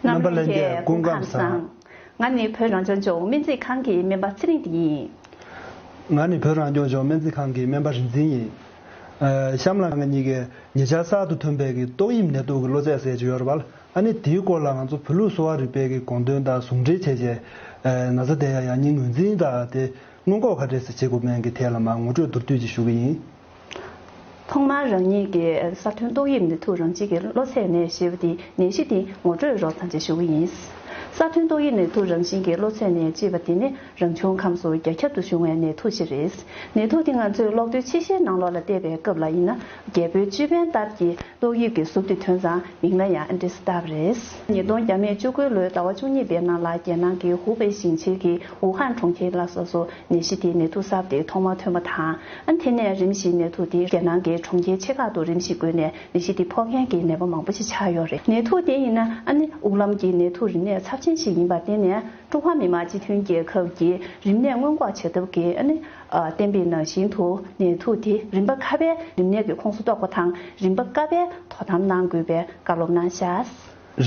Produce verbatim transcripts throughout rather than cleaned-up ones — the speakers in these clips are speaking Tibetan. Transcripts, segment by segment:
རྣམ་པ་ལྷན་རྒྱས་སྐུ་ཁམས་བཟང་། ང་ནི་བོད་རང་སྐྱོང་ལྗོངས་སྨན་རྩིས་ཁང་གི་སྨན་པ་ཚེ་རིང་དེ་ཡིན། ང་ནི་བོད་རང་སྐྱོང་ལྗོངས་སྨན་རྩིས་ཁང་གི་སྨན་པ་རིག་འཛིན་ཡིན། ཨ། གཤམ་ལ་ང་གཉིས་ཀས་ཉེ་ཆར་གསར་དུ་ཐོན་པའི་གི་ཏོག་དབྱིབས་ནད་དུག་གི་གློ་ཚད་ཟེར་གྱི་ཡོད་རེད་པ། ཨ་ནི་དེའི་སྐོར་ལ་ང་ཚོ་བོད་ལུགས་གསོ་བ་རིག་པའི་གི་དགོངས་དོན་དང་ཟུང་འབྲེལ་བྱས་རྗེས། ཨ། ན་ཚ་དེ་ཡང་ཡང་སྙིང་ངོས་འཛིན་དང་དེ་སྔོན་འགོག་ག་འདྲས་སེ་བྱེད་དགོས་མིན་གྱི་ཐད་ལ་མར་ངོ་སྤྲོད་མདོར་བསྡུས་ཅིག་ཞུ་གི་ཡིན། ཐོག་མར་རང་ཉིད་ཀྱིས་གསར་ཐོན་ཏོག་དབྱིབས་ནད་དུག་རང་བཞིན་གྱི་གློ་ཚད་ནད་ཞེས་པ་དེ་ནད་གཞི་དེ་ངོ་སྤྲོད་རོགས་ཙམ་ཅིག་ཞུ་གི་ཡིན། གསར་ཐོན་ཏོག་དབྱིབས་ནད་དུག་རང་བཞིན་གྱི་གློ་ཚད་ནད་ཅེས་པ་དེ་ནི་རང་བྱུང་ཁམས་སུ་རྒྱ་ཁྱབ་ཏུ་བྱུང་བའི་ནད་དུག་ཅིག་རེད། ནད་དུག་དེ་ང་ཚོས་གློག་རྡུལ་ཆེ་ཤེལ་ནང་ལོགས་ལ་བལྟས་པའི་སྐབས་ལ་ཡིན་ན། རྒྱལ་པོའི་ཅོད་པན་ལྟར་གྱི་ཏོག་དབྱིབས་ཀྱི་གཟུགས་དེ་ཐོན་ཙང་མིང་ལ་ཡང་ཨན་ཏྲེས་བཏགས་པ་རེད། ཉིས་སྟོང་བརྒྱ་མེད་བཅུ་དགུ་ལོའི་ཟླ་བ་བཅུ་གཉིས་པའི་ནང་ལ་རྒྱལ་ནང་གི་ཧུའུ་པེ་ཞིང་ཆེན་གྱི་ཝུ་ཧན་གྲོང་ཁྱེར་ལ་སོགས་སུ་ནད་གཞི་དེའི་ནད་དུག་གསར་པ་དེ་ཐོག་མར་ཐོན་པ་དང་། ཨ། དེ་ནས་རིམ་བཞིན་ནད་དུག་དེ་རྒྱལ་ནང་གི་གྲོང་ཁྱེར་ཆེ་ཁག་ཏུ་རིམ་བཞིན་འགོས་ནས་ནད་གཞི་དེ་ཕོག་མཁན་གྱི་ནད་པ་མང་པོ་ཞིག་ཆགས་ཡོད་རེད། ནད་དུག་དེ་ཡིན་ན་ཨ་ནི་དབུགས་ལམ་གྱི་ནད་དུག་རིམས་ནད་ཚབས་ཆེན་ཞིག་ཡིན་པར་བརྟེན་ནས། ཀྲུང་ཧྭ་མི་དམངས་སྤྱི་མཐུན་རྒྱལ་ཁབ་ཀྱི་རིམས་ནད་སྔོན་འགོག་བྱ་ཐབས་ཀྱི་ཨ་ནི། ཨ། གཏན་འབེབས་ནང་བཞིན་དུ་ནད་དུག་དེ་རིམ་པ་ཁ་པའི་རིམས་ནད་ཀྱི་ཁོངས་སུ་གཏོགས་པ་དང་རིམ་པ་ཀ་པའི་དོ་དམ་གནང་དགོས་པའི་བཀའ་སློབ་གནང་བཞག་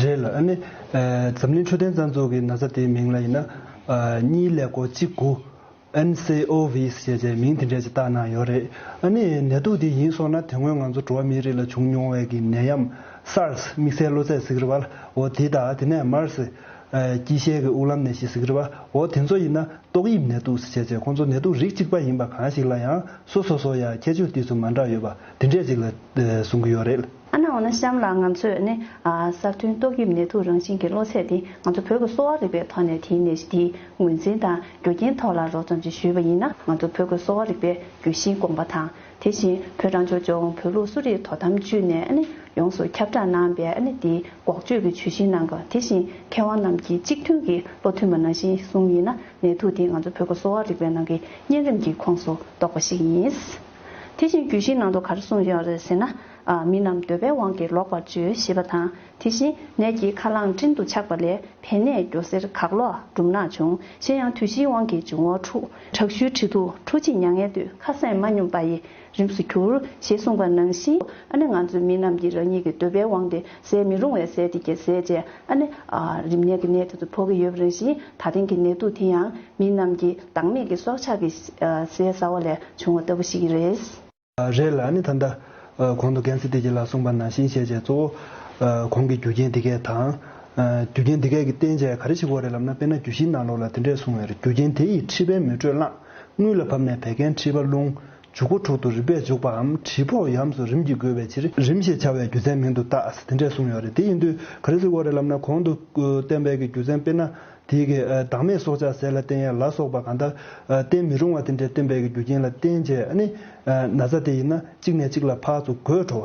རེད་ལ། ཨ་ནི། ཨ། འཛམ་གླིང་འཕྲོད་བསྟེན་རྩ་འཛུགས་ཀྱི་ན་ཚ་དེའི་མིང་ལ་ཡིན་ན། ཨ། གཉིས་ཀླད་ཀོར་གཅིག་དགུ། ཨེན་སི་ཨོ་ཝི་ཞེས་བྱའི་མིང་དེ་འདྲས་ཅིག་བཏགས་གནང་ཡོད་རེད། ཨ་ནི་ནད་དུག་དེ་ཡིན་སོང་ན་དེ་སྔོན་ང་ཚོ་འགྲོ་བ་མིའི་རིགས་ལ་བྱུང་མྱོང་བའི་གི་ནད་ཡམས་སཱར་སི་དམིགས་བསལ་གློ་ཚད་ཟེར་གི་རེད་པ། འོ་དེ་དང་དེ་ནས་མར་སི། ཨ། སྐྱི་ཤལ་གྱི་དབུགས་ལམ་ནད་གཞི་ཟེར་གི་རེད་པ། འོ་དེ་ཚོ་ཡིན་ན་ཏོག་དབྱིབས་ནད་དུག་ཟེར་བྱས་བྱས་ཁོང་ཚོ་ནད་དུག་རིགས་གཅིག་པ་ཡིན་པ་གང་ཞིག་ལ་ཡང་སོ་སོ་སོ་ཡང་ཁྱད་ཆོས་དེ་ཚོ་མ་འདྲ་ཡོད་པ་དེ་འདྲས་ཅིག་ལ་གསུང་གི་ཡོད་རེད། ཨ་ནི་འོ་ན་གཤམ་ལ་ང་ཚོས་ནི། ཨ། གསར་ཐོན་ཏོག་དབྱིབས་ནད་དུག་རང་བཞིན་གྱི་གློ་ཚད་དེ་ང་ཚོ་བོད་ཀྱི་གསོ་བ་རིག་པའི་ཐོག་ནས་དེའི་ནད་གཞི་དེའི་ངོས་འཛིན་དང་རྒྱུ་རྐྱེན་ཐོག་ལ་རོབ་ཙམ་ཅིག་ཞུས་པ་ཡིན་ན། ང་ཚོ་བོད་ཀྱི་གསོ་བ་རིག་པའི་རྒྱུད་བཞིའི་དགོངས་པ་དང་། དེ་བཞིན་བོད་རང་སྐྱོང་ལྗོངས་བོད་ལུགས་གསོ་རིག་དོ་དམ་ཅུས་ནས་ཨ་ནི་ཡོངས་སུ་ཁྱབ་བསྒྲགས་གནང་བའི་ཨ་ནི་དེའི་འགོག་བཅོས་ཀྱི་ཇུས་གཞི་ནང་གི་དེ་བཞིན་མཁས་དབང་རྣམས་ཀྱིས་གཅིག་མཐུན་གྱིས་བློ་མཐུན་པ་ནང་བཞིན་གསུངས་ཡིན་ན། ནད་དུག་དེ་ང་ཚོ་བོད་ཀྱི་གསོ་བ་རིག་པའི་ནང་གི་གཉན་རིམས་ཀྱི་ཁོངས་སུ་གཏོགས་པ་ཞིག་ཡིན། དེ་བཞིན་རྒྱུད་བཞིའི་ནང་དུ་ག་རེ་གསུངས་ཡོད་རེད་ཟེར་ན། ཨ། མི་རྣམས་འདོད་པའི་དབང་གིས་ལོག་པར་སྤྱོད་ཞེས་པ་དང་། དེ་བཞིན་ནད་ཀྱི་ཁ་རླངས་སྤྲིན་དུ་ཆགས་པ་ལས། ཕན་གནས་སྐྱོ་སེར་གག་ལོག་འབྲུམ་ནག་འབྱུང་། གཞན་ཡང་དུས་བཞིའི་དབང་གིས་འབྱུང་བ་འཁྲུགས། དྲག་ཤུལ་གྲི་ཐུག་འཁྲུག་ཕྱིས་མྱ་ངན་ལྟོས། ཁ་ཟས་མ་སྙོམས་པ་ཡི་རིམས་སུ་གྱུར། ཞེས་གསུངས་པ་ནང་བཞིན། ཨ་ནི་ང་ཚོའི་མི་རྣམས་ཀྱིས་རང་ཉིད་ཀྱི་འདོད་པའི་དབང་དེ་ཟས་མི་རུང་བའི་ཟས་དེ་གྱད་ཟས་བྱས། ཨ་ནི། ཨ། རིམས་ནད་ཀྱི་ནད་དེ་ཚོ་ཕོག་གི་ཡོད་པ་རེད། ཞིང་ད་ཐེངས་ཀྱི་ནད་དུག་དེ་ཡང་མི་རྣམས་ཀྱིས་བདག་མེད་ཀྱི་སྲོག་ཆགས་ཀྱི་ཨ་ཟས་ཟ་བ་ལས་བྱུང་བ་ལྟ་བུ་ཞིག་རེད། རེད་ལ། ཨ་ནི་ད་ལྟ་ཨ་གོང་དུ་རྒན་ཚེ་བདེ་སྐྱིད་ལགས་གསུངས་པ་ནང་བཞིན་བྱས་བྱས་གཙོ་བོ་ཨ་གོང་གི་རྒྱུ་རྐྱེན་འདི་གས་དང་། ཨ་རྒྱུ་རྐྱེན་འདི་གས་ཀྱིས་བརྟེན་བྱས་ག་རེ་བྱེད་དགོས་རེད་ལབ་ན། དཔེར་ན་རྒྱུད་བཞིའི་ནང་ལོགས་ལ་དེ་འདྲས་གསུངས་ཡོད་རེད། རྒྱུ་རྐྱེན་དེ་ཡིས་མཁྲིས་པའི་མེ་དྲོད་བསླངས། རྔུལ་ལ་བབས་ནས་བད་ཀན་མཁྲིས་པ་རླུང་། བྱུག་པ་དྲུག་ཏུ་རིམ་པས་འཇུག་པའམ། གྲིབ་ཕོག་ཡམས་སུ་རིམ་གྱིས་འགོས་པའི་ཕྱིར། རིམས་ཞེས་བྱ་བའི་རྒྱུ་མཚན་མིང་དུ་བཏགས། དེ་འདྲས་གསུངས་ཡོད་རེད། དེ་ཡིན་དུས་ག་རེ་ཟེར་དགོས་རེད་ལབ་ན། གོང་དུ་བསྟན་པའི་གི་རྒྱུ་མཚན་དཔེར་ན། དེའི་གི་ཨ་བདག་མེད་སྲོག་ཆགས་ཟས་ལ་བརྟེན་ཡ་ལ་སོགས་པ་གང་ལྟར་ཨ་བརྟེན་མི་རུང་བ་དེ་འདྲའི་བསྟན་པའི་གི་རྒྱུ་རྐྱེན་ལ་བརྟེན་བྱས། ཨ་ནི་ཨ་ན་ཚ་དེ་ཡིན་ན་གཅིག་ནས་གཅིག་ལ་ཕར་ཚུར་འགོས་འགྲོ་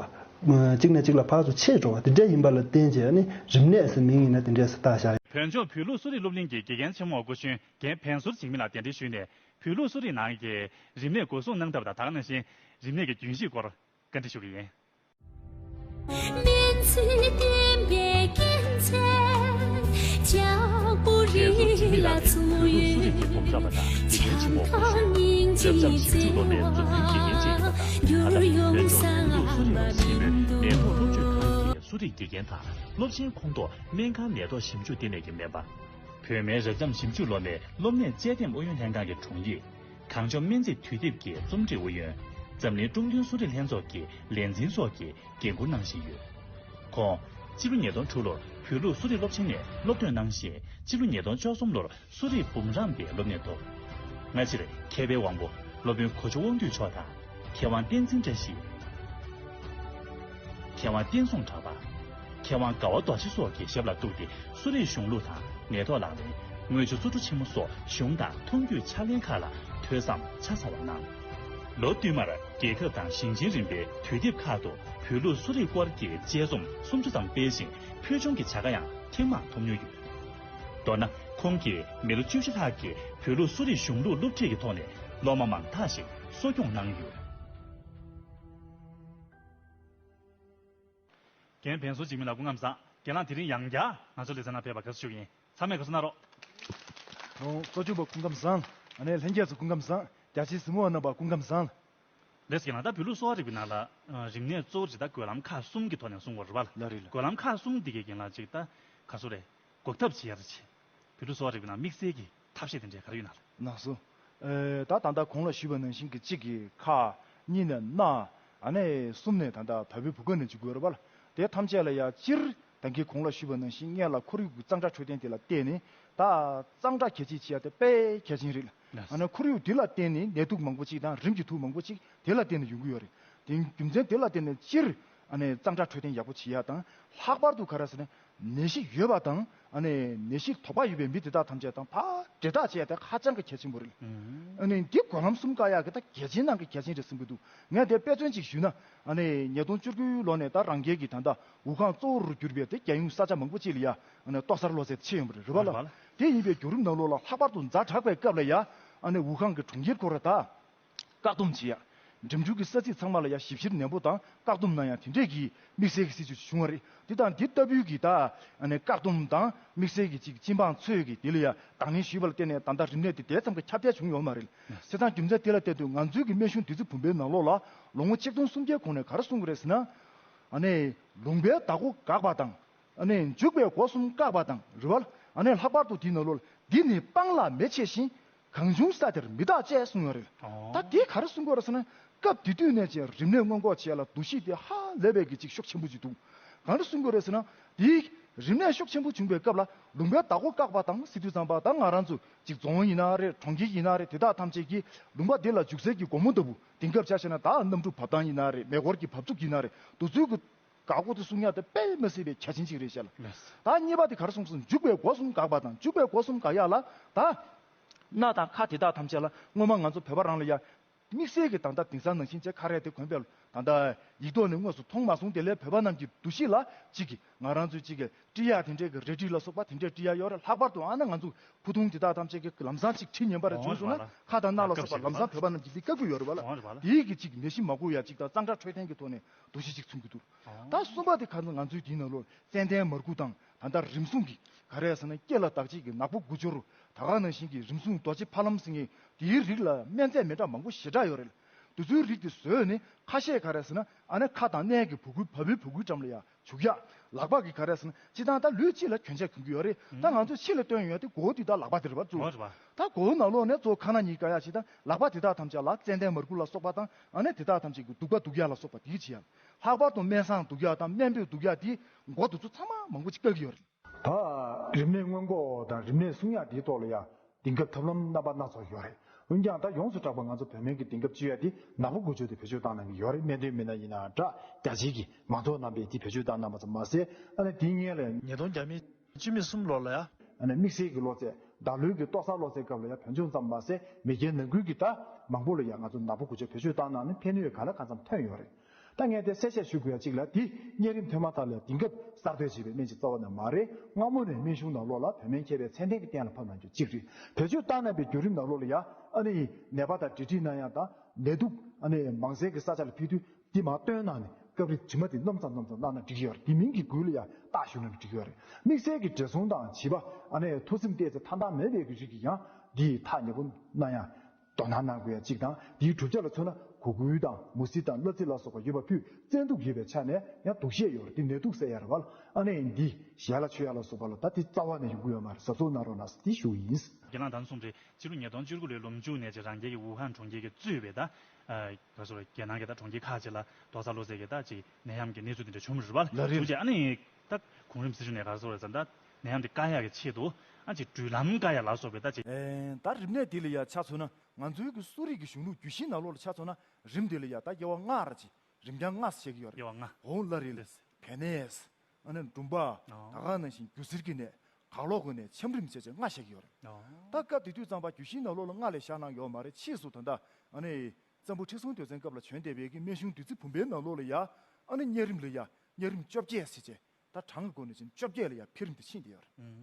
བ། ཨ་གཅིག་ནས་གཅིག་ལ་ཕར་ཚུར་མཆེད་འགྲོ་བ་དེ་འདྲ་ཡིན་པ་ལ་བརྟེན་བྱས། ཨ་ནི་རིམས་ནད་ཟེར་མིང་ཡིན་ན་དེ་འདྲས་སུ་བཏགས་བཞག་ཡོད། བོད་ལྗོངས་བོད་ལུགས་གསོ་རིག་སློབ་གླིང་གི་དགེ་རྒན་ཆེན་མོ་སྐུ་གཞོན་རྒན་ཕན་ཟུར་འཇིགས་མེད་ལགས་གདན་འདྲེན་ཞུས་ནས། བོད་ལུགས་གསོ་རིག་ནང་གི་རིམས་ནད་འགོག་སྲུང་གནང་ཐབས་དང་། ད་ག་ནང་བཞིན་རིམས་ནད་ཀྱི་རྒྱུན་ཤེས་སྐོར་བཀའ་འདྲི་ཞུ་གི་ཡིན། སྨན་རྩིས་བསྟན་པའི་རྒྱལ་མཚན། ལྕགས་པོ་རི་ལ་བཙུགས་ཡོད། བྱང་ཐང་སྙིང་རྗེའི་རྩེ་མོ་འགྱུར་ཡོང་ས་མ་མཐོང་། གསོ་རིག་དགེ་རྒན་དང་སློབ་ཆེན་ཁོངས་གཏོགས་སྨན་ཁང་ནད་ཐོག་ཞིབ་འཇུག་ལྟེ་གནས་ཀྱི་སྨན་པ། བོད་སྨན་རབ་འབྱམས་ཞིབ་འཇུག་སློབ་མའི་སློབ་གནས་དཔྱད་འདེམས་ཨུ་ཡོན་ལྷན་ཁང་གི་དྲུང་ཡིག། གངས་ལྗོངས་སྨན་རྩིས་དུས་དེབ་ཀྱི་རྩོམ་སྒྲིག་ཨུ་ཡོན། འཛམ་གླིང་ཀྲུང་ཐུན་གསོ་རིག་ལྷན་ཚོགས་ཀྱི་ལས་འཛིན་སོགས་ཀྱི་འགན་འཁུར་གནང་བཞིན་ཡོད། ཁོང་སྤྱི་ལོ་ཉིས་སྟོང་དྲུག་ལོར་བོད་ལུགས་གསོ་རིག་སློབ་ཆེན་ནས་སློབ་ཐོན་གནང་ཞིང་། སྤྱི་ལོ་ཉིས་སྟོང་བཅུ་གསུམ་ལོར་གསོ་རིག་འབུམ་རམས་པའི་སློབ་གནས་ཐོབ། སྔ་ཕྱིར་མཁས་པའི་དབང་པོ་སློབ་དཔོན་གོ་ཆུ་དབང་འདུས་མཆོག་དང་། མཁས་དབང་བསྟན་འཛིན་བཀྲ་ཤིས། མཁས་དབང་བསྟན་སྲུང་གྲགས་པ། མཁས་དབང་དགའ་བ་རྡོ་རྗེ་སོགས་ཀྱི་ཞབས་ལ་གཏུགས་ཏེ། གསོ་རིག་གཞུང་ལུགས་དང་ནད་ཐོག་ལག་ལེན། དངུལ་ཆུ་བཙོ་བཀྲུ་ཆེན་མོ་སོགས་གཞུང་དང་ཐོག་བརྒྱུད་ཕྱག་ལེན་ཁག་ལ་ཐོས་བསམ་ཆ་ཚང་བ་གནང་། ལོ་བསྟུད་མར་རྒྱལ་ཁབ་དང་ཞིང་ཆེན་རིམ་པའི་དུས་དེབ་ཁག་ཏུ་བོད་ལུགས་གསོ་རིག་སྐོར་གྱི་དཔྱད་རྩོམ་སུམ་ཅུ་ཙམ་སྤེལ་ཞིང་། ཕུལ་བྱུང་གི་བྱ་དགའ་ཡང་ཐེངས་མང་ཐོབ་མྱོང་ཡོད། མདོར་ན། ཁོང་གིས་མི་ལོ་བཅུ་བཞི་ལྷག་གི་བོད་ལུགས་གསོ་རིག་གཞུང་ལུགས་སློབ་ཁྲིད་ཀྱི་ཐོག་ནས་སློབ་མ་མང་དག་ཞིག་གསོ་སྐྱོང་གནང་ཡོད། རྒན་ཕན་ཟུར་འཇིགས་མེད་ལགས་སྐུ་ཁམས་བཟང་། རྒན་ལགས་དེ་རིང་ཡང་བསྐྱར་ང་ཚོ་ལེ་ཚན་ནང་ཕེབས་པར་དགའ་བསུ་ཞུ་གི་ཡིན། ཚང་མས་དགའ་བསུ་གནང་རོགས། ཨོ། གཙོ་སྐྱོང་པ་སྐུ་ཁམས་བཟང་། ཨ་ནེ་ལྷན་རྒྱས་ཚོ་སྐུ་ཁམས་བཟང་། རྒྱ་ཆེའི་གཟིགས་མོ་བ་རྣམ་པ་སྐུ་ཁམས་བཟང་། ལས་ཀྱི་ནང་ད་བོད་ལུགས་གསོ་བ་རིག་པའི་ནང་ལ་ཨ་རིམས་ནད་གཙོ་བོ་ཅིག་ད་འགོས་ལམ་ཁག་གསུམ་གྱི་ཐོག་ནས་གསུང་བ་རེད་པ། ལ་རེད་ལ། འགོས་ལམ་ཁག་གསུམ་འདི་གའི་རྐྱེན་ལ་ཅིག་ད་ག་ཚོད་རེད། འགོག་ཐབས་བྱེད་ཡ་ད་ཆེ། བོད་ལུགས་གསོ་བ་རིག་པའི་ནང་དམིགས་བསལ་གྱི་ཐབས་ཤེས་དེ་འདྲའི་ག་རེ་ཡོད་ན་ལ། ན་སོ། ཨེ་ད་ད་ལྟ་གོང་ལ་ཞུས་པ་ནང་བཞིན་གྱི་གཅིག་གིས་ཁ། གཉིས་ནས་སྣ། ཨ་ནི་གསུམ་ནས་ད་ལྟ་བ་སྤུའི་བུ་ག་ནས་འཇུག་དགོས་རེད་པ་ལ། དེ་ཐམས་ཅད་ལ་ཡ་སྤྱིར་ད་གིན་གོང་ལ་ཞུས་པ་ནང་བཞིན་སྔོན་ལ་ཁོར་ཡུག་གི་གཙང་སྦྲ་འཕྲོད་བསྟེན་དེ་ལ་བརྟེན་ནས་ད་གཙང་སྦྲ་གལ་ཆེ་ཆེ་ཡ་དེ་དཔེ་གལ་ཆེན་རེད་ལ། ལགས་སོ། ཨ་ནི་ཁོར་ཡུག་དེ་ལ་བརྟེན་ནས་ནད་དུག་མང་པོ་ཅིག་དང་རིམས་ཀྱི་དུག་མང་པོ་ཅིག་དེ་ལ་བརྟེན་ནས་ཡོང་གི་ཡོད་རེད། དེ་རྒྱུ་མཚན་དེ་ལ་བརྟེན་ནས་སྤྱིར་ཨ་ནི་གཙང་སྦྲ་འཕྲོད་བསྟེན་ཡག་པོ་བྱེད་ཡ་དང་། ལྷག་པར་དུ་ག་རེ་ཟེར་ན། ནད་གཞི་ཡོད་པ་དང་ཨ་ནི་ནད་གཞི་དོགས་པ་ཡོད་པའི་མི་དེ་དག་ཐམས་ཅད་དང་ཕར་འབྲེལ་ཐག་བྱས་ཏེ་ཧ་ཅང་གི་གལ་ཆེན་པོ་རེད། ཨ་ནི་འདི་འགོས་ལམ་གསུམ་བཀག་ཡག་གི་ད་གལ་ཆེན་ནང་གི་གལ་ཆེན་རེད་བསམ་གྱི་འདུག་ངས་དེ་དཔེ་མཚོན་ཅིག་ཞུས་ན། ཨ་ནི་ཉིས་སྟོང་བཅུ་དགུའི་ལོ་ནས་ད་རང་རྒྱལ་གྱི་ད་ལྟ་འུར་ཁང་གཙོ་བོར་གྱུར་པའི་དེ་རྒྱལ་ཡོངས་ས་ཆ་མང་པོ་ཅིག་ལ་ཡ་ཨ་ནི་ཏོག་གསར་གློ་ཚད་ཆེ་ཡོང་བ་རེད། རེད་པ་ལ། རེད་པ་ལ། དེ་ཡིན་པའི་བརྒྱུད་རིམ་ནང་ལོགས་ལ་ལྷག་པར་དུ་ཛ་དྲག་པའི་སྐབས་ལ་ཡ་ཨ་ནི་འུར་ཁང་གི་གྲོང་ཁྱེར་ཁོ་ར་ད། བཀག་སྡོམ་བྱེད་ཡ། འགྲིམ་འགྲུལ་གྱི་ས་ཚིགས་ཚང་མ་ལ་ཡ་ཞིབ་བཤེར་ནན་པོ་དང་བཀག་སྡོམ་གནང་ཡ་དེ་འདྲས་ཀྱི་དམིགས་བསལ་གྱི་སྲིད་ཇུས་བྱུང་བ་རེད། དེ་དང་འདི་ལྟ་བུའི་གི་ད་ཨ་ནི་བཀག་སྡོམ་དང་དམིགས་བསལ་གྱི་ཅིག་སྤྱི་འབངས་ཚོས་ཀྱི་དེ་ལ་ཡ་དང་ལེན་ཞུས་པ་ལ་བརྟེན་ནས་ད་ལྟ་རིམས་ནད་དེ་དེ་ཙམ་གྱི་ཁྱབ་གདལ་བྱུང་ཡོད་མ་རེད། བྱས་ཙང་རྒྱུ་མཚན་དེ་ལ་བརྟེན་དུས་ང་ཚོའི་གི་སྨན་གཞུང་བདུད་རྩི་བུམ་པའི་ནང་ལོགས་ལ་ལོ་ངོ་ཆིག་སྟོང་སུམ་བརྒྱའི་གོང་ནས་ག་རེ་གསུང་གི་རེད་ཟེར་ན། ཨ་ནི་ལུང་པའི་བདག་པོ་འགག་པ་དང་། ཨ་ནི་འཇུག་པའི་སྒོ་གསུམ་བཀག་པ་དང་རེད་པ། ཨ་ནི་ལྷག་པར་དུ་དེའི་ནང་ལོགས་ལ་འདི་ནི་སྤང་ལ་མེ་མཆེད་བཞིན། གང་བྱུང་ས་དེར་མི་རྟག་ཅེས་གསུངས་ཡོད་རེད། ཨོ། ད་དེ་ག་རེ་གསུང་གི་ཡོད་རེད་ཟེར་ན། སྐབས་དེ་དུས་ནས་ཀྱང་རིམས་ནད་སྔོན་འགོག་བྱེད་ཡ་ལ་འདུ་ཤེས་དེ་ཧ་ལས་པའི་གི་ཅིག་ཤུགས་ཆེན་པོ་ཅིག་འདུག་ག་རེ་གསུང་གི་ཡོད་རེད་ཟེར་ན། དེའི་རིམས་ནད་ཤུགས་ཆེན་པོ་བྱུང་བའི་སྐབས་ལ་ལུང་པའི་བདག་པོ་བཀག་པ་དང་ཟེར་དུས་ཙམ་པ་ད་ང་རང་ཚོ་ཅིག་རྫོང་ཡིན་ན་རེད། གྲོང་ཁྱེར་ཡིན་ན་རེད། དེ་དག་ཐམས་ཅད་ཀྱིས་ལུང་པ་དེ་ལ་འཇུག་སའི་གི་སྒོ་མོ་ལྟ་བུ། དེང་སྐབས་ཆ་བཞག་ན་ད་གནམ་གྲུ་བབས་ཐང་ཡིན་ན་རེད། མེ་འཁོར་གྱི་བབས་ཚུགས་ཡིན་ན་རེད། དེ་ཚོའི་གི་བཀག་འགོག་དེ་སྲུང་ཡག་དེ་དཔེ་མི་སྲིད་པའི་གལ་ཆེན་ཅིག་རེད་ཤག་ལ། ལགས། ད་གཉིས་པ་དེ་ག་རེ་གསུངས་སོང་། འཇུག་པའི་སྒོ་གསུམ་འགག་པ་དང་། འཇུག་པའི་སྒོ་གསུམ་འགག་ཡག་ལ་ད། སྣ་དང་ཁ་དེ་དག་ཐམས་ཅད་ལ་སྔོན་མ་ང་ཚོ་བོད་པ་རང་ལ་ཡ། དམིགས་བསལ་གྱི་ད་ལྟ་དེང་སང་ནང་བཞིན་བྱས་ཁ་རས་དེ་གོན་པའི་ད་ལྟ་ཡིག་ཐོག་ནས་དངོས་སུ་མཐོང་མ་སོང་། དེ་ལས་བོད་པ་རྣམས་ཀྱི་འདུ་ཤེས་ལ་གཅིག་གིས་ང་རང་ཚོའི་གཅིག་གིས་སྤྲི་ཡག་དེ་འདྲས་ཀྱི་རལ་གྲི་ལ་སོགས་པ་དེ་འདྲས་སྤྲི་ཡག་ཡོད་རེད། ལྷག་པར་དུ་ཨ་ན་ང་ཚོ་ཕུ་ཐུང་དེ་དག་ཐམས་ཅད་ཀྱི་ལམ་སང་གཅིག་འཁྲིད་ཉན་པ་རེ་བྱུང་སོང་ན། ཁ་དང་སྣ་ལ་སོགས་པ་ལམ་སང་བོད་པ་རྣམས་ཀྱིས་འདི་བཀག་གི་ཡོད་རེད་པ་ལ། འོང་རེད་པ་ལ། དེའི་གི་གཅིག་ནད་གཞི་མ་འགོ་ཡ་གཅིག་དང་གཙང་སྦྲ་འཕྲོད་བསྟེན་གྱི་ཐོག་ནས་འདུ་ཤེས་གཅིག་མཚོན་གྱི་འདུག་ད་གསུམ་པ་དེ་ཁ་སང་ང་ཚོའི་དེའི་ནང་ལོགས་ཙན་དན་མར་ཁུ་དང་ད་ལྟ་རིམས་སྲུང་གི་ག་རེ་ཟེར་ན་སྐེ་ལ་བདག་བྱེད་ཀྱི་ནག་པོ་དགུ་སྦྱོར། ད་ག་ནང་བཞིན་གྱི་རིམས་སྲུང་རྡོ་རྗེ་ཕ་ལམ་ཟེར་མཁན་དེའི་རིགས་ལ་སྨན་རྫས་མི་འདྲ་མང་པོ་ཞེ་དྲག་ཡོད་རེད། དེ་ཚོའི་རིགས་དེ་ཟོས་ནས་ཁ་ཤས་ག་རེ་ཟེར་ན་ཨ་ནི་ཁ་དང་སྣའི་གི་བུ་གུའི་བ་སྤུའི་བུ་གུའི་འགྲམ་ལ་ཡ་བྱུག་ཡ། ལག་པ་གི་ག་རེ་ཟེར་ན་སྤྱིར་བཏང་ད་ལུས་གཅིག་ལ་གྱོན་ཆས་གྱོན་གྱི་ཡོད་རེད། ད་ང་ཚོས་ཕྱི་ལ་སྟོན་ཡོང་ཡ་དེ་མགོ་བོ་དེ་དག་ལག་པ་དེ་རེད་པ་གཙོ་བོ། ཨོ་རེད་པ། ད་མགོ་བོ་ནང་ལོགས་ནས་གཙོ་བོ་ཁ་སྣ་གཉིས་བཀག་ཡ་ཞིག་དང་ལག་པ་དེ་དག་ཐམས་ཅད་ལ་ཙན་དན་མར་ཁུ་ལ་སོགས་པ་དང་ཨ་ནི་དེ་དག་ཐམས་ཅད་ཀྱི་བདུག་པ་བདུག་ཡ་ལ་སོགས་པ་དེ་བྱེད་ཡ། ལྷག་པར་དུ་སྨན་བཟང་བདུག་ཡ་དང་སྨན་སྤོས་བདུག་ཡ་དེ་མགོ་དེ་ཚོ་ཚང་མ་མང་པོ་ཅིག་བཀག་གི་ཡོད་རེད། ད་རིམས་ནད་སྔོན་འགོག་དང་རིམས་ནད་སྲུང་ཡག་དེའི་ཐོག་ལ་ཡ་དེང་སྐབས་ཐབས་ལམ་རྣམ་པ་སྣ་ཚོགས་ཡོད་རེད། འོན་ཀྱང་ད་ཡོངས་སུ་གྲགས་པ་ང་ཚོ་བོད་སྨན་གྱི་དེང་སྐབས་སྤྱོད་ཡག་དེ་ནག་པོ་དགུ་སྦྱོར་དེ་བེད་སྤྱོད་བཏང་གནང་གི་ཡོད་རེད། སྨན་དོན་མི་སྣ་ཡིན་ནའང་འདྲ། རྒྱ་ཆེའི་གི་མང་ཚོགས་རྣམ་པས་དེ་བེད་སྤྱོད་བཏང་གནང་བ་ཙམ་མ་ཟད་ཨ་ནི་དེའི་སྔོན་ལ་ཉིས་སྟོང་བརྒྱ་མེད་བཅུ་མེད་གསུམ་ལོ་ལ་ཡ། ཨ་ནི་དམིགས་བསལ་གྱི་གློ་ཚད་བདག་ལུས་ཀྱི་ལྟོ་བཟའ་གློ་ཚད་སྐབས་ལ་ཡ་བོད་ལྗོངས་ཙམ་མ་ཟད་མི་སྒེར་ནང་ཁུལ་གྱི་ད་མང་པོ་ལ་ཡ་ང་ཚོ་ནག་པོ་དགུ་སྦྱོར་བེད་སྤྱོད་བཏང་གནང་ནས་ཕན་ནུས་གང་ལ་གང་འཚམ་ཐོན་ཡོད་རེད། ད་ངས་དེ་གསལ་བཤད་ཞུ་དགོས་ཡ་གཅིག་ལ་དེ་གཉན་རིམས་ཐོན་མ་ཐག་ལ་དེང་སྐབས་གསར་གཏོད་བྱས་པའི་སྨན་གཅིག་རྩ་བ་ནས་མ་རེད། སྔ་མོ་ནས་སྨན་གཞུང་ནང་ལོགས་ལ་བོད་སྨན་མཁས་པའི་ཚད་ལྡན་གྱི་གཏན་ལ་ཕབ་གནང་རྒྱུ་གཅིག་རེད། བེད་སྤྱོད་བཏང་གནང་པའི་བརྒྱུད་རིམ་ནང་ལོགས་ལ་ཡ་ཨ་ནི་ནད་པ་དང་འབྲེལ་འདྲིས་གནང་ཡ་དང་ནད་དུག་ཨ་ནི་མང་སའི་གི་ས་ཆ་ལ་ཕུལ་དུས་འདི་མར་བཏོན་གནང་ནས་སྐབས་རེ་དྲི་མ་དེ་སྣོམ་ཙམ་སྣོམ་ཙམ་གནང་ན་འགྲིག་གི་ཡོད་རེད། དེ་མིན་གྱི་འགུལ་ལ་ཡ་རྟགས་ཞུ་ན་འགྲིག་གི་ཡོད་རེད། དམིགས་བསལ་གྱི་བགྲེས་སོང་དང་བྱིས་པ་ཨ་ནི་ཐུགས་སེམས་གཏད་ཚེ་ཐང་ཐང་མེད་པའི་གི་རིགས་ཀྱི་ཡང་འདི་ཐག་ཉེ་པོ་གནང་ཡ། དོ་སྣང་གནང་དགོས་ཡ་གཅིག་དང་། དེའི་གྲུབ་ཆ་ལ་མཚོན་ན་གུ་གུལ་དང་མུ་ཟི་དང་གླ་རྩི་ལ་སོགས་པ་ཡོད་པ་ཕུད་བཙན་དུག་ཡོད་པའི་ཆ་ནས་ཡང་དུག་ཤེད་ཡོད་རེད། དེ་ནད་དུག་ཟེར་ཡ་རེད་བ་ལ། ཨ་ནི་འདི་ཞལ་ལ་མཆོད་ཡ་ལ་སོགས་པ་ལ་ད་དེ་རྩ་བ་ནས་ཡོང་གི་ཡོད་མ་རེད། གཟབ་གཟབ་གནང་རོགས་གནང་ཟེར་དེ་ཞུ་གི་ཡིན། རྒན་ལགས་ད་གསུངས་རེད། ཕྱི་ལོ་ཉིས་སྟོང་བཅུ་དགུ་ལོའི་ལོ་མཇུག་ནས་ཀྱི་རང་རྒྱལ་གྱི་ཝུ་ཧན་གྲོང་ཁྱེར་གྱིས་གཙོས་པའི་ད་ག་སོ་རེད། རྒྱལ་ནང་གི་ད་གྲོང་ཁྱེར་ཁག་ཅིག་ལ་ལྟོ་ཚང་གློ་ཚད་ཀྱི་ད་ཅིག་ནད་ཡམས་ཀྱི་གནས་ཚུལ་དེ་འདྲ་བྱུང་རེད་བ་ལ། ལ་རེད། བྱུང་རྗེས་ཨ་ནི་ད་གོང་རིམ་སྲིད་གཞུང་ནས་ག་སོ་རེད་ཟེར་ན་ད་ནད་ཡམས་དེ་བཀག་ཡག་གི་ཆེད་དུ་ཨ་ཅིག་འགྲུལ་ལམ་བཀག་ཡག་ལ་སོགས་པའི་ད་ཅིག་ཨེ་ད་རིམས་ནད་དེ་ལ་ཡ་ཆ་མཚོན་ན་ང་ཚོའི་གི་གསོ་རིག་གི་གཞུང་ལུགས་རྒྱུད་བཞིའི་ནང་ལོགས་ལ་ཆ་མཚོན་ན་རིམས་དེ་ལ་ཡ་ད་དབྱེ་བ་ལྔ་ར་ཅིག་རིམས་ཀྱང་ལྔ་ཟེར་གྱི་ཡོད་རེད། དབྱེ་བ་ལྔ། འོང་ལ་རེད། ལས། བེ་ནེས། ཨ་ནི་འབྲུམ་པ། ཨོ། ད་ག་ནང་བཞིན་སྒྱུ་རྩལ་གྱི་ནད། གག་ལོག་གི་ནད། ཆམ་རིམས་བྱས་བྱས་ལྔ་བཤད་ཀྱི་ཡོད་རེད། ཨོ། ད་སྐབས་དེ་དུས་ཙམ་པ་རྒྱུད་བཞིའི་ནང་ལོགས་ལ་ལྔ་ལས་བཞག་གནང་ཡོད་མ་རེད། ཕྱིས་སུ་ད་ལྟ་ཨ་ནི་བཙན་པོ་ཁྲི་སྲོང་ལྡེ་བཙན་སྐབས་ལ་བྱོན་བསྡད་པའི་གི་སྨན་གཞུང་བདུད་རྩི་བུམ་པའི་ནང་ལོགས་ལ་ཡ་ཨ་ནི་གཉན་རིམས་ལ་ཡ་གཉན་རིམས་བཅོ་བརྒྱད་ཟེར་བྱས་ད་གྲངས་ཀྱི་སྒོ་ནས་བྱས་ན་བཅོ་བརྒྱད་ལ་ཡ་འཕེལ་རིམ་དེ་ཕྱིན་བསྡད་ཡོད་རེད།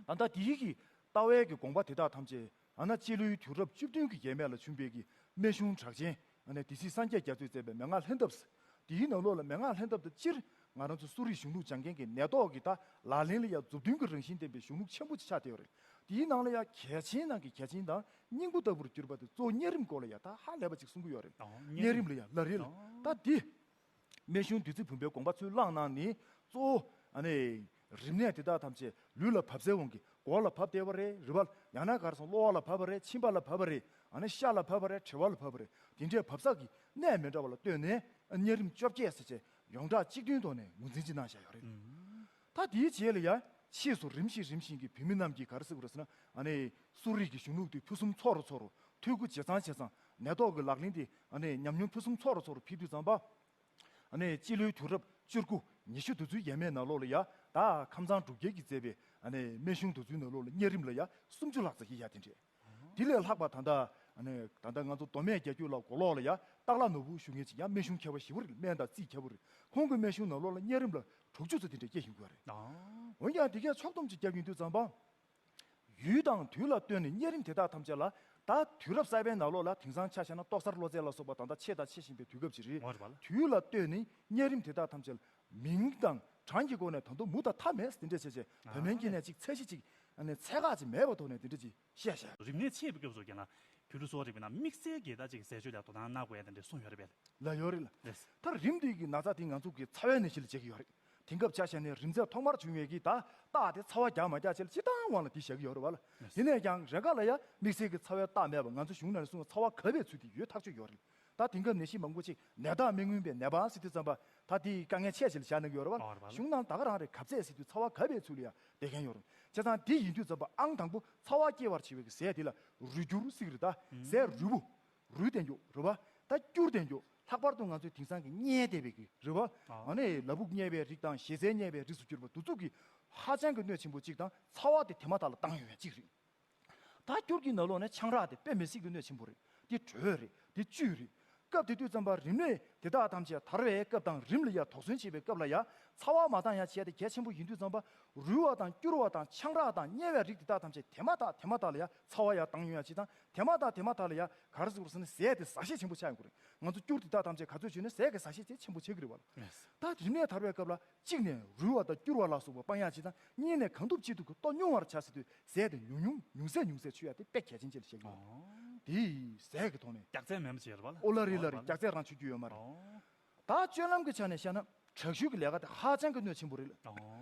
ཨུམ། ད་ལྟ་དེའི་གི་ལྟ་བའི་གི་དགོངས་པ་དེ་དག་ཐམས་ཅད་ཨ་ན་སྤྱི་ལོའི་དུས་རབས་བཅུ་བདུན་གྱི་ཡས་མས་ལ་བྱུང་བའི་གི་སྨན་གཞུང་གྲགས་ཅན་ཨ་ནི་སྡེ་སྲིད་སངས་རྒྱས་རྒྱ་མཚོས་མཛད་པའི་མན་ངག་ལྷན་ཐབས། དེའི་ནང་ལོགས་ལ་མན་ངག་ལྷན་ཐབས་དང་སྤྱིར་ ང་རང་ཚོ་གསོ་རིག་གཞུང་ལུགས་སྦྱང་མཁན་གྱི་ནད་ཐོག་གི་ད་ལག་ལེན་ལ་ཡང་མཛུབ་སྟོན་གྱི་རང་བཞིན་ལྡན་པའི་གཞུང་ལུགས་ཆེན་པོ་ཅིག་ཆགས་བསྡད་ཡོད་རེད། དེའི་ནང་ལ་ཡང་གལ་ཆེན་ནང་གི་གལ་ཆེན་དང་སྙིང་པོ་ལྟ་བུར་གྱུར་པ་དེ་གཙོ་བོ་གཉན་རིམས་སྐོར་ལ་ཡང་ད་ཧ་ལས་པ་ཅིག་གསུང་གི་ཡོད་རེད། ཨོ། གཉན་རིམས་ལ་ཡང་ལ་རེད་ལ། ཨོ། ད་དེ་སྨན་གཞུང་བདུད་རྩི་བུམ་པའི་དགོངས་པ་ཚུར་བླངས་གནང་ནས་གཙོ་བོ་ཨ་ནི་རིམས་ནད་དེ་དག་ཐམས་ཅད་ལུས་ལ་བབས་སའི་དབང་གིས་མགོ་ལ་བབས་བསྡད་པ་རེད། རེད་པ། ཡང་ན་ག་རེ་ཟེར་གློ་བ་ལ་བབས་པ་རེད། མཆིན་པ་ལ་བབས་པ་རེད། ཨ་ནི་ཤ་ལ་བབས་པ་རེད། མགྲིན་པ་ལ་བབས་པ་རེད། དེ་འདྲའི་བབས་ས་གི་གནས་མི་འདྲ་བ་ལ་ལྟོས་ནས་གཉན་རིམས་བཅོ་བརྒྱད་ཟེར་བྱས་ཡོངས་གྲགས་གཅིག་མཐུན་ཐོག་ནས་ངོས་འཛིན་ཅིག་གནང་བཞག་ཡོད་རེད། ད་དེའི་རྗེས་ལ་ཡང་ཕྱིས་སུ་རིམ་བཞིན་རིམ་བཞིན་གྱི་བོད་མི་རྣམས་ཀྱིས་ག་རེ་ཟེར་དགོས་རེད་ཟེར་ན། ཨ་ནི་གསོ་རིག་གི་གཞུང་ལུགས་དེ་ཕུན་སུམ་ཚོགས་རུ་ཚོགས་རུ། འཐུས་སྒོ་ཇེ་ཚང་ཇེ་ཚང་། ནད་ཐོག་གི་ལག་ལེན་དེ་ཨ་ནི་ཉམས་མྱོང་ཕུན་སུམ་ཚོགས་རུ་ཚོགས་རུ་ཕེབས་དུས་ཙམ་པ། ཨ་ནི་སྤྱི་ལོའི་དུས་རབས་བཅུ་དགུ་ཉི་ཤུ་དུས་ཚོད་ཡས་མས་ནང་ལོགས་ལ་ཡ་ད་ཁམས་ཚང་འབྲུག་རྒྱལ་གྱིས་མཛད་པའི་ཨ་ནི་སྨན་གཞུང་དུས་ཚོད་ནང་ལོགས་ལ་གཉན་རིམས་ལ་ཡ་སུམ་ཅུ་ལྷག་ཙམ་ཡོད་ཡ་དེ་འདྲས། དེ་ལས་ལྷག་པ་ད་ལྟ་ཨ་ནི་ད་ལྟ་ང་ཚོ་མདོ་སྨད་རྒྱལ་རྒྱུད་ལ་མགོ་ལོག་ལ་ཡ་སྟག་ལྷ་ནོར་བུ་ཞུ་མཁན་ཅིག་ཡ་སྨན་གཞུང་མཁས་པ་ཞེ་པོ་རེད། སྨན་དང་རྩིས་མཁས་པོ་རེད། ཁོང་གི་སྨན་གཞུང་ནང་ལོགས་ལ་གཉན་རིམས་ལ་དྲུག་ཅུ་ཙམ་དེ་འདྲས་སྐྱེས་བཞིན་ཡོད་རེད། ཨ། འོན་ཀྱང་དེ་གས་ཕྱོགས་བསྡོམས་ཅིག་བརྒྱབ་ཡིན་དུས་ཙམ་པ། ཡུལ་དང་དུས་ལ་ལྟོས་ནས་གཉན་རིམས་དེ་དག་ཐམས་ཅད་ལ་ད་དུས་རབས་གསར་པའི་ནང་ལོགས་ལ་དེང་སང་ཆ་བཞག་ན་ཏོག་གསར་གློ་ཚད་ལ་སོགས་པ་ད་ལྟ་ཆེ་དང་ཆེ་བཞིན་པའི་དུས་སྐབས་ཅིག་རེད། འོ་རེད་པ་ལགས། དུས་ལ་ལྟོས་ནས་གཉན་རིམས་དེ་དག་ཐམས་ཅད་ལ་མིང་དང་གྲངས་ཀྱི་སྒོ་ནས་ད་དུང་མུ་མཐའ་མཐའ་མེད་དེ་འདྲ་བྱས་བྱས། ཨ། བོད་སྨན་སྐྱེ་གནས་གཅིག་ཚད་གཞི་གཅིག་ཨ་ནི་ཚད་བཀག་ཅིག་མེད་པའི་ཐོག་ནས་དེ་འདྲ་ཅིག་བཤད་བཤད། རིམས་ནད་མཆེད་པའི་སྐབས་སུ་ཀྱང་ན་བོད་ལུགས་གསོ་བ་རིག་པའི་ནང་དམིགས་བསལ་གྱི་ད་ཅིག་ཟས་སྤྱོད་ལ་དོ་སྣང་གནང་དགོས་ཡ་དེ་འདྲ་གསུངས་ཡོད་རེད་པས། ལ་ཡོད་རེད་ལ། རེད། ད་རིམས་འདི་གི་ན་ཚ་དེ་ང་ཚོ་གི་ཚ་བའི་ནད་གཞི་ལ་བྱེད་ཀྱི་ཡོད་རེད། དེང་སྐབས་ཆ་བཞག་ནས་རིམས་ཚད་ཐོག་མར་བྱུང་བའི་གི་ད་རྟགས་དེ་ཚ་བ་རྒྱག་མ་རྒྱག་བྱས་ལ་སྤྱིར་བཏང་དབང་ལ་དེ་བཞག་གི་ཡོད་རེད་པ་ལ། ཡེས། དེ་ནས་ཀྱང་རེ་འགའ་ལ་ཡ་དམིགས་བསལ་གྱི་ཚ་བའི་རྟགས་མེད་པ་ང་ཚོ་གཞུང་ནང་ནས་གསུངས་པ་ཚ་བ་གབ་པའི་ཚུལ་དེ་ཡོད་ཐག་ཆོད་ཡོད་རེད། ད་དེང་སྐབས་ནད་གཞི་མང་པོ་ཅིག་ནད་རྟགས་མི་མངོན་པའི་ནད་པ་ཟེར་དུས་ཙམ་པ་ད་དེ་དཀའ་ངལ་ཆེ་ཆེ་ལ་བཞག་གནང་གི་ཡོད་རེད་པ། ཨོ་རེད་པ་ལ། གཞུང་ནང་ད་ག་རང་རེད། གབ་ཚད་ཟེར་དུས་ཚ་བ་གབ་པའི་ཚུལ་ལ་ཡ་བསྡད་མཁན་ཡོད་རེད། བྱས་ཙང་དེ་ཡིན་དུས་ཙམ་པ་ཨང་དང་པོ་ཚ་བ་སྐྱེ་བར་བྱེད་པའི་གི་ཟས་དེ་ལ་རུལ་སྐྱུར་ཟེར་གི་རེད། ད་ཟས་རུལ་པོ། རུལ་བསྡད་རྒྱུ་རེད་པ། ད་སྐྱུར་བསྡད་རྒྱུ། ལྷག་པར་དུ་ང་ཚོས་དེང་སང་གི་བསྙལ་བསྡད་པའི་གི་རེད་པ། ཨ། ཨ་ནི་ལ་ཕུག་བསྙལ་བའི་རིགས་དང་ཞལ་ཟས་བསྙལ་བའི་རིགས་སུ་གྱུར་པ་འདི་ཚོ་གི་ཧ་ཅང་གི་གནོད་ཆེན་པོ་གཅིག་དང་ཚ་བ་དེ་དེ་མ་ཐག་ལ་བཏང་ཡོང་ཡ་གཅིག་རེད། ད་སྐྱུར་གྱི་ནང་ལོགས་ནས་ཆང་རག་དེ་དཔེ་མི་སྲིད་ཀྱི་གནོད་ཆེན་པོ་རེད། དེ་དྲོད་རེད། དེ་བཅུད་རེད། སྐབས་དེ་དུས་ཙམ་པ་རིམས་ནད་དེ་དག་ཐམས་ཅད་དར་བའི་སྐབས་དང་རིམས་ལ་ཡ་དོགས་ཟོན་བྱེད་པའི་སྐབས་ལ་ཡ་ཚ་བ་མ་བཏང་ཡ་བྱས་དེ་གལ་ཆེན་པོ་ཡིན་དུས་ཙམ་པ། རུལ་བ་དང་སྐྱུར་བ་དང་ཆང་རག་དང་བསྙལ་བའི་རིགས་དེ་དག་ཐམས་ཅད་དེ་མ་ཐག་དེ་མ་ཐག་ལ་ཡ་ཚ་བ་ཡ་བཏང་ཡོང་ཡ་གཅིག་དང་། དེ་མ་ཐག་དེ་མ་ཐག་ལ་ཡ་ག་རེ་ཟེར་དགོས་རེད་ཟེར་ན་ཟས་དེ་ཟ་ཤེད་ཆེན་པོ་ཆགས་ཡོང་གི་རེད། ང་ཚོ་སྐྱུར་དེ་དག་ཐམས་ཅད་ག་ཚོད་བྱུང་ན་ཟས་ཀྱི་ཟ་ཤེད་དེ་ཆེན་པོ་ཆགས་ཀྱི་རེད་པ་ལ། ད་རིམས་ནད་དར་བའི་སྐབས་ལ་གཅིག་ནས་རུལ་བ་དང་སྐྱུར་བ་ལ་སོགས་པ་སྤང་ཡ་གཅིག་དང་། གཉིས་ནས་གང་ཐུབ་ཅི་ཐུབ་ཀྱིས་ལྟོ་ཉུང་བར་བྱ་ཟེར་དུས་ཟས་དེ་ཉུང་ཉུང་ཉུང་ཟད་ཉུང་ཟད་མཆོད་ཡ་དེ་དཔེ་གལ་ཆེན་ཅིག་ལ་བཤད་ཀྱི་ཡོད། ཨོ། དེ་ཟས་ཀྱི་ཐོག་ནས། རྒྱགས་ཚད་མེད་པ་བྱས་རེད་པ་ལ། ཨོ་ལ་རེད་ལ་རེད། རྒྱགས་ཚད་རང་མཆོད་རྒྱུ་ཡོད་མ་རེད། ཨོ། ད་སྤྱོད་ལམ་གྱི་ཆ་ནས་བཤད་ན་དྲག་ཤུལ་གྱི་ལས་ཀ་དེ་ཧ་ཅང་གི་གནོད་ཆེན་པོ་རེད། ཨོ།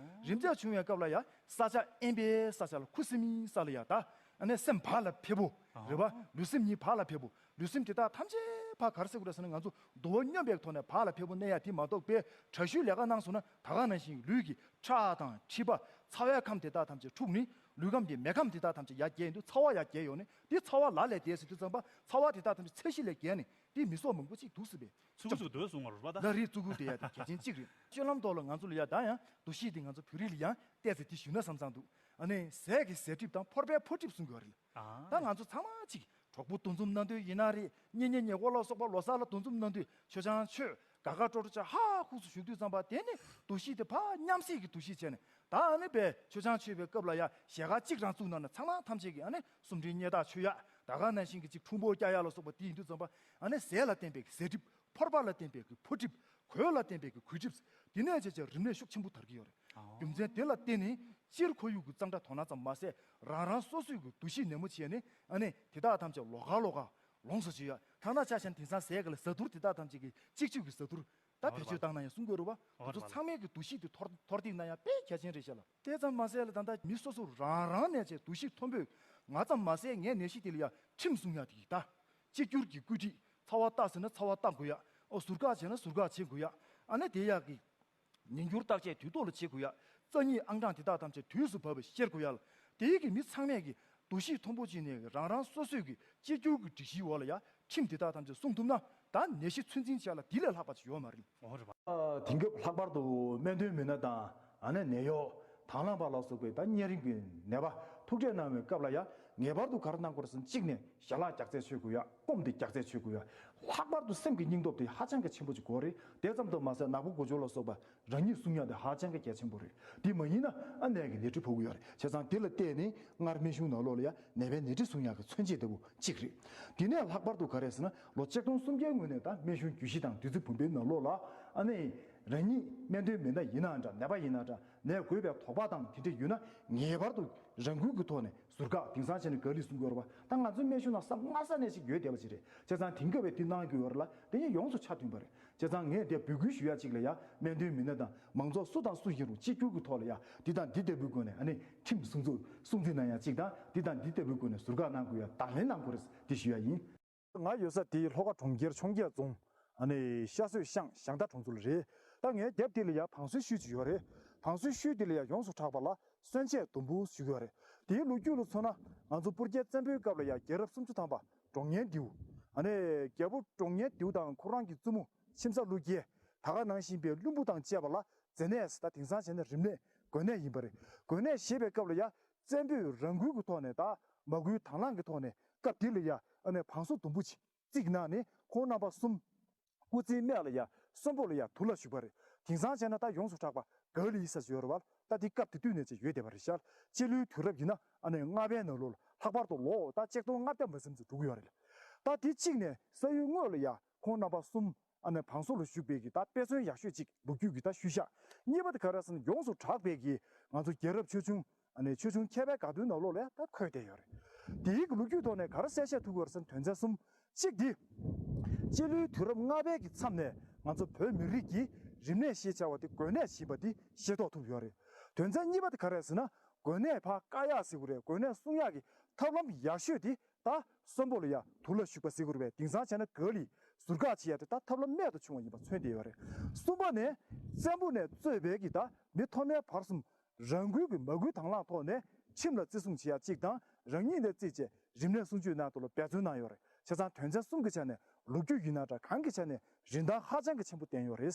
རིམས་ཚད་བྱུང་བའི་སྐབས་ལ་ཡ་ས་ཆ་དབེན་པའི་ས་ཆ་ལ་ཁུ་སིམ་མེའི་ས་ལ་ཡ་ད་ཨ་ནི་སེམས་བག་ལ་ཕེབས་པོ། ཨོ། རེད་པ། ལུས་སེམས་གཉིས་བག་ལ་ཕེབས་པོ། ལུས་སེམས་དེ་དག་ཐམས་ཅད་ཕར་ག་རེ་ཟེར་དགོས་རེད་ཟེར་ན་ང་ཚོ་དུ་བ་སྙོམས་པའི་ཐོག་ནས་བག་ལ་ཕེབས་པོ་གནས་ཡ་དེ་མ་གཏོགས་པའི་དྲག་ཤུལ་ལས་ཀ་གནང་སོང་ན་ད་ག་ནང་བཞིན་ལུས་ཀྱི་ཁྲག་དང་མཁྲིས་པ་ཚ་བའི་ཁམས་དེ་དག་ཐམས་ཅད་འཁྲུགས་ནས་ལུས་ཁམས་ཀྱི་མེ་ཁམས་དེ་དག་ཐམས་ཅད་ཡར་རྒྱས་ཡོང་དུས་ཚ་བ་ཡར་རྒྱས་ཡོང་ནས་དེ་ཚ་བ་ལ་ལས་འདས་ཟེར་དུས་ཙམ་པ་ཚ་བ་དེ་དག་ཐམས་ཅད་ཚད་གཞི་ལས་བརྒལ་ནས་དེ་མི་སྲོག་མང་པོ་ཅིག་འདུག་སྲིད་པས། ཚུགས་ཚུགས་སྡོད་སོང་བ་རེད་པ་ད། ལ་རེད། ཚུགས་ཚུགས་སྡོད་ཡ་དེ་གལ་ཆེན་གཅིག་རེད། སྤྱོད་ལམ་ཐོག་ལ་ང་ཚོ་ལ་ཡ་ད་ཡང་འདུ་ཤེས་དེ་ང་ཚོ་བོད་རིགས་ལ་ཡང་གཏད་ཚེ་དེ་ཞུ་ན་བསམ་བསམ་འདུག་ཨ་ནི་ཟས་ཀྱི་ཟས་སྒྲིབ་དང་ཕོར་པའི་ཕོར་སྒྲིབ་གསུང་གི་ཡོད་རེད། ཨ། ད་ང་ཚོ་ཚང་མ་གཅིག་གྲོགས་པོ་འདུ་འཛོམས་གནང་དུས་ཡིན་ན་རེད། གཉེན་ཉེ་ཉེ་འཁོར་ལ་སོགས་པ་ལོ་གསར་ལ་འདུ་འཛོམས་གནང་དུས་མཆོད་ཆང་མཆོད་དགའ་དགའ་སྤྲོ་སྤྲོ་བྱས་ཧ་ཧ་ཁུག་སུ་བཞུགས་དུས་ཙམ་པ་དེ་ནི་འདུ་ཤེས་དེ་ཕར་མཉམ་བསྲེས་ཀྱི་འདུ་ཤེས་བྱས་ནས་ད་ཨ་ནི་པའི་མཆོད་ཆང་མཆོད་པའི་སྐབས་ལ་ཡ་ཞལ་ཁ་གཅིག་རང་བཙུགས་གནང་ན་ཚང་མ་ཐམས་ཅད་ཀྱིས་ཨ་ནི་སུམ་སྒྲིལ་སྙེ་ཐག་ཆོད་ཡ། ད་ག་ནང་བཞིན་གྱི་གཅིག་ཁྲུང་པོ་རྒྱག་ཡ་ལ་སོགས་པ་དེ་ཡིན་དུས་ཙམ་པ་ཨ་ནི་ཟས་ལ་བརྟེན་པའི་ཟས་སྒྲིབ། ཕོར་པ་ལ་བརྟེན་པའི་གི་ཕོར་སྒྲིབ། གོས་ལ་བརྟེན་པའི་གི་གོས་སྒྲིབ། འདི་ནས་བྱས་བྱས་རིམས་ནད་ཤུགས་ཆེན་པོ་དར་གྱི་ཡོད་རེད། ཨོ། རྒྱུ་མཚན་དེ་ལ་བརྟེན་ནས་སྤྱིར་ཁོར་ཡུག་གི་གཙང་སྦྲ་དོ་སྣང་ཙམ་མ་ཟད་རང་རང་སོ་སོའི་གི་འདུ་ཤེས་ནན་མོ་བྱས་ནས་ཨ་ནི་དེ་དག་ཐམས་ཅད་ལོགས་ཀ་ལོགས་ཀ་ལོངས་སུ་སྤྱོད་ཡ། ཐ་ན་ཆ་བཞག་ན་དེང་སང་ཟས་ཀྱི་ལ་བཟའ་ཐུར་དེ་དག་ཐམས་ཅད་ཀྱི་གཅིག་གཅིག་གི་བཟའ་ཐུར་ད་བེད་སྤྱོད་བཏང་ན་ཡང་གསུང་དགོས་རེད་བ། ཨོ་རེད་བ། ང་ཚོ་ཚང་མའི་གི་འདུ་ཤེས་དེ་མཐོར་མཐོར་འདེགས་གནང་ཡ་དཔེ་གལ་ཆེན་རེད་ཤག་ལ། དེ་ཙམ་མ་ཟད་ལ་ད་ལྟ་མི་སོ་སོ་རང་རང་ནས་བྱས་འདུ་ཤེས་མཐོན་པོས་ང་ཙམ་མ་ཟད་ངའི་ནད་གཞི་དེ་ལ་ཡ་ཁྲིམས་སྲུང་ཡ་དེ་གི་ད། གཅིག་གྱུར་གྱི་བཀོད་སྒྲིག་ཚ་བ་བརྟག་ཟེར་ན་ཚ་བ་བརྟག་དགོས་ཡ། ཨོ་ཟུར་བཀག་བྱས་ན་ཟུར་བཀག་བྱེད་དགོས་ཡ། ཨ་ནི་དེ་ཡག་གི་ཉིན་འགྱུར་བརྟག་དཔྱད་དུས་ཐོག་ལ་བྱེད་དགོས་ཡ། རྩ་གཉིས་ཨང་གྲངས་དེ་དག་ཐམས་ཅད་དུས་སུ་བབས་པ་བཤེར་དགོས་ཡ། དེའི་གི་མི་ཚང་མས་གི་འདུ་ཤེས་མཐོན་པོ་བྱས་ནས་རང་རང་སོ་སོའི་གི་གཅིག་གྱུར་གི་སྒྲིག་གཞིའི་འོག་ལ་ཡ་ཁྲིམས་དེ་དག་ཐམས་ཅད་སྲུང་ཐུབ་ན་ད་ནད་གཞི་ཚོད་འཛིན་བྱས་ལ་དེ་ལས་ལྷག་པ་ཅིག་ཡོད་མ་རེད། ཨོ་རེད་བ། དེང་སྐབས་ལྷག་པར་དུ་སྨན་དོན་མི་སྣ་དང་ཨ་ནི་ནད་གཡོག་དང་བླངས་པ་ལ་སོགས་པའི་ད་གཉན་རིམས་ཀྱི་ནད་པ་ཐུག་འཕྲད་གནང་བའི་སྐབས་ལ་ཡ་ངེས་པར་དུ་ག་རེ་གནང་དགོས་རེད་ཟེར་ན་གཅིག་ནས་ཞལ་ལག་རྒྱགས་ཚད་མཆོད་དགོས་ཡ། སྐོམ་དེ་རྒྱགས་ཚད་མཆོད་དགོས་ཡ། ལྷག་པར་དུ་སེམས་ཀྱི་སྙིང་སྟོབས་དེ་ཧ་ཅང་གི་ཆེན་པོ་ཅིག་དགོས་རེད། དེ་ཙམ་དུ་མ་ཟད་ནག་པོ་མགོ་ལྕོག་ལ་སོགས་པ་རང་ཉིད་སྲུང་ཡ་དེ་ཧ་ཅང་གི་གལ་ཆེན་པོ་རེད། དེ་མ་ཡིན་ན་ཨ་ནད་ཀྱི་ནད་དྲིལ་ཕོག་གི་ཡོད་རེད། བྱས་ཙང་དེ་ལ་བལྟས་ནས་སྔར་སྨན་གཞུང་ནང་ལོགས་ལ་ཡ་ནད་པའི་ནད་དྲིལ་སྲུང་ཡ་གི་མཚོན་བྱེད་ལྟ་བུ་གཅིག་རེད། དེ་ནས་ལྷག་པར་དུ་ག་རེ་ཟེར་ན་ལོ་ཆིག་སྟོང་སུམ་བརྒྱའི་སྔོན་ནས་ད་སྨན་གཞུང་རྒྱུད་བཞི་དང་བདུད་རྩི་བུམ་པའི་ནང་ལོགས་ལ་ཨ་ནི་ རང་ཉིད་སྨན་དོན་མི་སྣ་ཡིན་ནའང་འདྲ། ནད་པ་ཡིན་ནའང་འདྲ། ནད་འགོས་པའི་དོགས་པ་དང་དེ་འདྲ་ཡོད་ན་ངེས་པར་དུ་རང་འགུལ་གྱི་ཐོག་ནས་ཟུར་བཀག་དེང་སང་བྱས་ནས་ག་ལེར་གསུང་གི་ཡོད་རེད་པ། ད་ང་ཚོའི་སྨན་གཞུང་ནང་ས་སྔ་ས་ནས་ཅིག་ཡོད་བསྡད་པ་ཅིག་རེད། བྱས་ཙང་དེང་སྐབས་པའི་འདི་གནང་གི་ཡོད་རེད་ལ། དེ་ཡིན་ཡོངས་སུ་ཆ་མཐུན་པ་རེད། བྱས་ཙང་ངས་འདིར་འབོད་སྐུལ་ཞུ་ཡ་གཅིག་ལ་ཡ། སྨན་དོན་མི་སྣ་དང་མང་ཚོགས་སུ་དང་སུ་ཡིན་རུང་གཅིག་གྱུར་གྱི་ཐོག་ལ་ཡ། འདི་དང་འདི་ལྟ་བུའི་སྒོ་ནས་ཨ་ནི་ཁྲིམས་སྲུང་ཚུལ་སྲུང་བརྩི་གནང་ཡ་གཅིག་དང་། འདི་དང་འདི་ལྟ་བུའི་སྒོ་ནས་ཟུར་བཀག་གནང་དགོས་ཡ་དང་ལེན་གནང་དགོས་རེད། འདི་ཞུ་ཡ་ཡིན། ང་ཡོད་ས་དེ་ལྷོ་ཁ་གྲོང་ཁྱེར་འཕྱོངས་རྒྱས་རྫོང་། ཨ་ནི་ཤ་སོད་ཤང་ཞང་ཏ་གྲོང་ཚོ་ལ་རེད། ད་ངའི་རྒྱབ་དེ་ལ་ཡ་བང་སོའི་ཤུལ་ཅིག་ཡོད་རེད། བང་སོའི་ཤུལ་དེ་ལ་ཡ་ཡོངས་སུ་གྲགས་པ་ལ་གསོན་ཆས་དུམ་བུ་ཞུ་གི་ཡོད་རེད། དེའི་ལོ་རྒྱུས་ལ་མཚོན་ན། ང་ཚོ་སྤུར་རྒྱལ་བཙན་པོའི་སྐབས་ལ་ཡ་རྒྱལ་རབས་སུམ་ཅུ་ཐམ་པ་འབྲོང་གཉན་ལྡེའུ། ཨ་ནི་རྒྱལ་པོ་འབྲོང་གཉན་ལྡེའུ་དང་ཁོ་རང་གི་བཙུན་མོ་མཆིམས་བཟའ་ཀླུ་རྒྱལ། ད་ག་ནང་བཞིན་པའི་ལྷུན་པོ་དང་བཅས་པ་ལ་མཛེ་ནད། ད་དེང་སང་བྱས་ན་རིམས་ནད། འགོས་ནད་ཡིན་པ་རེད། འགོས་ནད་ཞེས་པའི་སྐབས་ལ་ཡ། བཙན་པོས་རང་འགུལ་གྱི་ཐོག་ནས་དང་མ་བསྐུལ་དང་བླངས་ཀྱི་ཐོག་ནས་སྐབས་དེ་ལ་ཡ། ཨ་ནི་བང་སོ་དུམ་བུ་ཅིག་བརྩིགས་གནང་ནས་ཁོང་རྣམ་པ་གསུམ། སྐུ་ཚེའི་སྨད་ལ་ཡ་གསོན་པོ་ལ་ཡ་དུག་ལ་ཞུགས་པ་རེད། དེང་སང་བྱས་ན་ད་ཡོངས་སུ་གྲགས་པ་ག་ལེར་ཡིན་ས་ཅིག་ཡོད་རེད་པ། ད་དེ་སྐབས་དེ་དུས་ནས་ཅིག་ཡོད་བསྡད་པ་རེད་ཤག་སྤྱི་ལོའི་དུས་རབས་ཡིན་ན་ཨ་ནི་ལྔ་པའི་ནང་ལོགས་ལ་ལྷག་པར་དུ་ལོ་ད་ཆིག་སྟོང་ལྔ་བརྒྱ་མ་ཟིན་ཙམ་འགྲོ་གི་ཡོད་རེད། ད་དེ་གཅིག་ནས་ས་ཡུལ་དངོས་ལ་ཡ་ཁོང་རྣམ་པ་གསུམ། ཨ་ནི་བང་སོ་ལ་བཞུགས་པའི་གི་ད་དཔེ་མཚོན་ཡག་ཤོས་ཅིག་ལོ་རྒྱུས་ཀྱི་ད་ཤུལ་བཞག་གཉིས་པ་དེ་ག་རེ་ཟེར་ན། ཡོངས་སུ་གྲགས་པའི་གི་ང་ཚོ་རྒྱལ་རབས་ཆོས་འབྱུང་། ཨ་ནི་ཆོས་འབྱུང་མཁས་པའི་དགའ་སྟོན་ནང་ལོགས་ལ་ད་འཁོད་བསྡད་ཡོད་རེད། དེའི་གི་ལོ་རྒྱུས་ཐོག་ནས་ག་རེ་གསལ་བཤད་ཐུབ་ཀྱི་ཡོད་རེད་ཟེར་ན། དོན་ཚན་གསུམ། གཅིག་འདི། སྤྱི་ལོའི་དུས་རབས་ལྔ་པའི་གི་མཚམས་ནས་ང་ཚོ་བོད་མི་རིགས་ཀྱི་རིམས་ནད་ཞེས་བྱ་བ་དེ་འགོས་ནད་ཡིན་པ་དེ་ཤེས་རྟོགས་ཐུབ་ཡོད་རེད། དོན་ཚན་གཉིས་པ་དེ་ག་རེ་ཟེར་ན། འགོས་ནད་ཕར་བཀག་ཡག་ཟེར་དགོས་རེད། འགོས་ནད་སྲུང་ཡག་གི་ཐབས་ལམ་ཡག་ཤོས་དེ། ད་གསོན་པོ་ལ་ཡ་དུག་ལ་ཞུགས་པ་ཟེར་དགོས་རེད་པས། དེང་སང་བྱས་ན་ག་ལེར་ཟུར་བཀག་བྱེད་ཡ་དེ་ད་ཐབས་ལམ་རྨད་དུ་བྱུང་བ་ཡིན་པ་མཚོན་བསྡད་ཡོད་རེད། གསུམ་པ་ནས་བཙན་པོ་ནས་གཙོས་པའི་གི་ད་མི་མཐོ་དམན་བར་གསུམ་རང་འགུལ་གྱིས་མ་བསྐུལ་དང་བླངས་ཐོག་ནས་ཁྲིམས་ལ་བརྩི་སྲུང་བྱེད་ཡ་གཅིག་དང་། རང་ཉིད་ནས་བརྩིས་བྱས་རིམས་ནད་སྲུང་སྐྱོབ་གནང་ཐོག་ལ་འབད་བརྩོན་གནང་ཡོད་རེད། བྱས་ཙང་དོན་ཚན་གསུམ་གྱི་ཆ་ནས་ལོ་རྒྱུས་ཡིན་ན་འདྲ། གང་གི་ཆ་ནས་རིན་ཐང་ཧ་ཅང་གི་ཆེན་པོ་ལྡན་ཡོད་རེད།